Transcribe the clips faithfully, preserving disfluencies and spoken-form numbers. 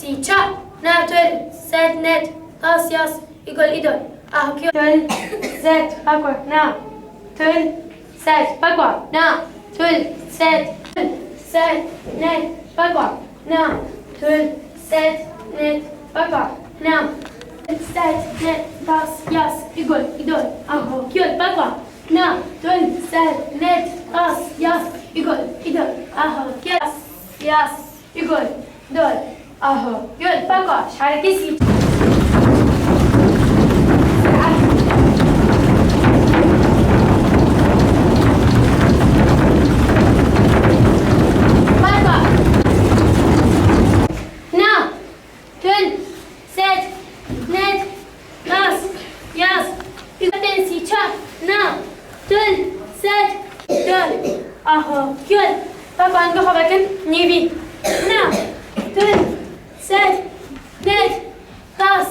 Sî çar, na, tul, sed, net, tas, yas, îgol, îdol, aho, kiyol. Tul, sed, pakwa, na. Tul, sed, pakwa, na. Tul, sed, tul, sed, net, pakwa, na. Tul, sed, net, pakwa, na. Tul, sed, net, tas, yas, îgol, îdol, aho, kiyol, pakwa, na. Tul, sed, net, tas, yas, îgol, îdol, aho, kiyol, yas, yas. Îgol, dol, aho, kiyol, pakwa, şarekê sî. Pakwa. Na, tul, sed, net, tas, yas, îgol, sî çar, na, tul, sed, dol, aho, kiyol, pakwa, ango xwe vekin, nîvî, na, tul, sed, net, tas,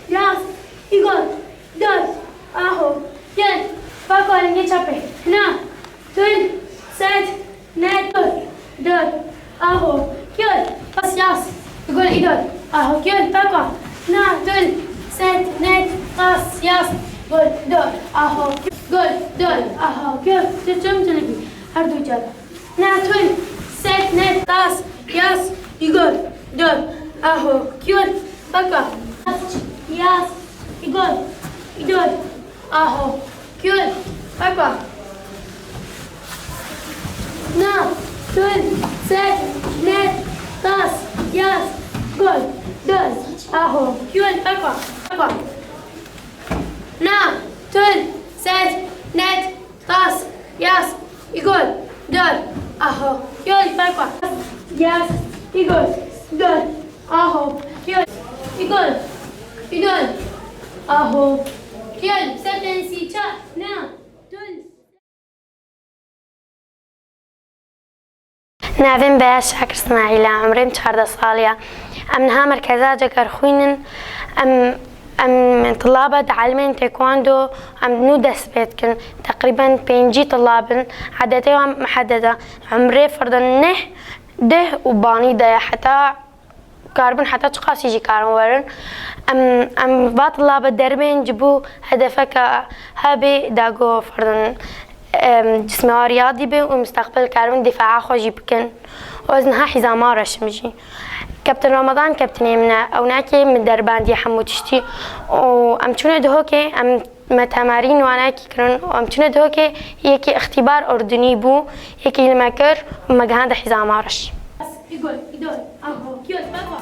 yas, îgol, dol, aho, kiyol, pakwa, lingê çepê, na, tul, sed, net, dol, dol, aho, kiyol, tas, yas, îgol, îdol, aho, kiyol, pakwa, na, tul, sed, net, tas, yas, îgol, dol, aho, kiyol, dol, dol, aho, kiyol, tu çim tu li bî, her du cara. Na, tul, sed, net, tas, yas, îgol, dol, aho, kiyol, pakwa. Yas, yas, îgol, îdol, aho, kiyol, pakwa. Na, tul, sed, net, tas, yas, îgol, dol, aho, kiyol, pakwa, pakwa. Na, tul, sed, net, tas, yas, îgol, dol, aho, kiyol, pakwa. Yas, îgol, dol, aho, kiyol, îgol, îdol, aho, kiyol, sed, sî çar, na, tul. Navê min Beya Şakir Smaîl e, umrê min çardeh salî ye. Em niha merkeza Cegerxwîn in. Em, em tulaba dielmên taekwondo, em nû dest pê dikin. Teqrîben pêncî tulab in. Edetê wan mihedded e. Umrê firdan neh, deh û banî de ye. Heta karibin heta çiqasî jî karin werin. Em, em va tilabe derbên ji bo hedefeke hebê da ku ferdin, em, cismê wan riyadî be û mustaqbel karibin difaa xwe jî bikin. Û ez niha hîzama reşim jî. Keptin Ramadan keptinê min e. Ew nake min derbandiye hemû tiştî. Û em çûne Dihokê, em Me temerîn wanekî kirin û em çûne Dihokê, yekî îxtîbar ordinî bû, yekî li me kir û me gihande hîzama reş. Îgol, îdol, aho, kiyol, pakwa.